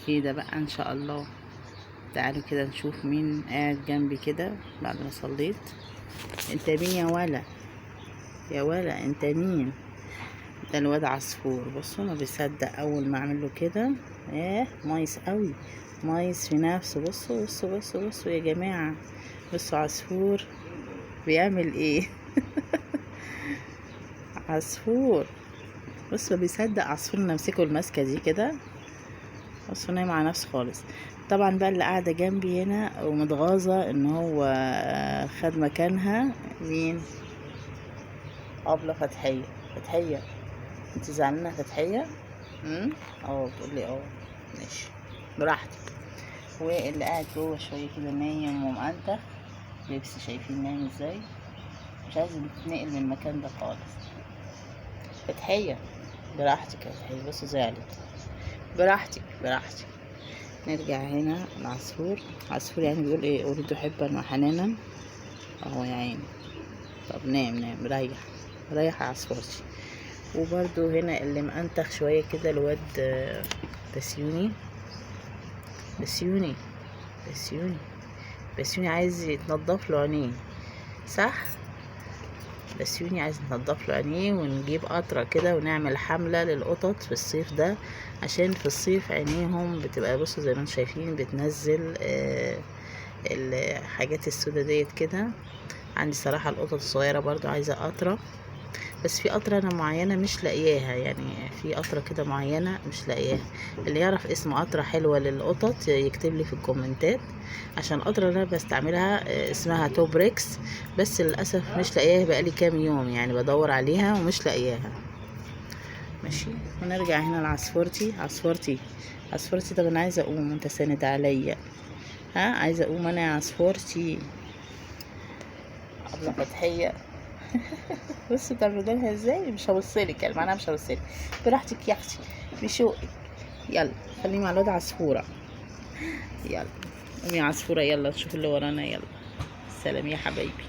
كده بقى ان شاء الله. تعالوا كده نشوف مين قاعد جنبي كده بعد ما صليت. انت مين يا ولا؟ يا ولا انت مين؟ ده الواد عصفور. بصوا ما بيصدق اول ما اعمل له كده، ايه مايس قوي، مايس في نفسه. بصوا بصوا بصوا بصوا يا جماعة، بصوا عصفور بيعمل ايه. عصفور بصوا بيصدق عصفور نمسكه الماسكة دي كده. بصوا نايم على نفسه خالص. طبعا بقى اللي قاعدة جنبي هنا ومتغاظة ان هو خد مكانها مين؟ أبلة فتحية. فتحية انت زعلانة يا فتحية؟ بتقولي ماشي براحتك. واللي قاعد جوه شوية كده نايم ومقنتخ بيبسي، شايفين نايم ازاي؟ مش عايز يتنقل من المكان ده خالص. فتحية براحتك يا فتحية، بصوا زعلت، براحتك براحتك. نرجع هنا العصفور. عصفور يعني بيقول ايه؟ اريد حبا وحنانا. اهو يا عيني. طب نام نام، ريح ريح يا عصفورتي. وبرده هنا اللي مأنتخ شوية كده الواد بسيوني. بسيوني بسيوني بسيوني عايز يتنضف له عينيه، صح؟ بسيوني عايز ننضف له عينيه، ونجيب قطرة كده ونعمل حملة للقطط في الصيف ده، عشان في الصيف عينيهم بتبقى بصوا زي ما انتم شايفين بتنزل الحاجات السودة ديت كده. عندي صراحة القطط الصغيرة برضو عايزة قطرة، بس في قطرة أنا معينة مش لاقياها، يعني في قطرة كده معينة مش لاقياها. اللي يعرف اسم قطرة حلوة للقطط يكتب لي في الكومنتات، عشان القطرة اللي أنا بستعملها اسمها توبريكس، بس للأسف مش لاقياها بقالي كام يوم، يعني بدور عليها ومش لاقياها. ماشي. ونرجع هنا لعصفورتي. عصفورتي عصفورتي، طب أنا عايزة أقوم وأنت ساند عليا، ها عايزة أقوم أنا يا عصفورتي. أبلة فتحية. بصوا تعملوا ازاي؟ مش هبصلك يعني، معناها مش هبصلك، براحتك يا اختي بشوقك. يلا خليني مع الواد عصفوره. يلا قومي يا عصفوره، يلا نشوف اللي ورانا. يلا سلام يا حبايبي.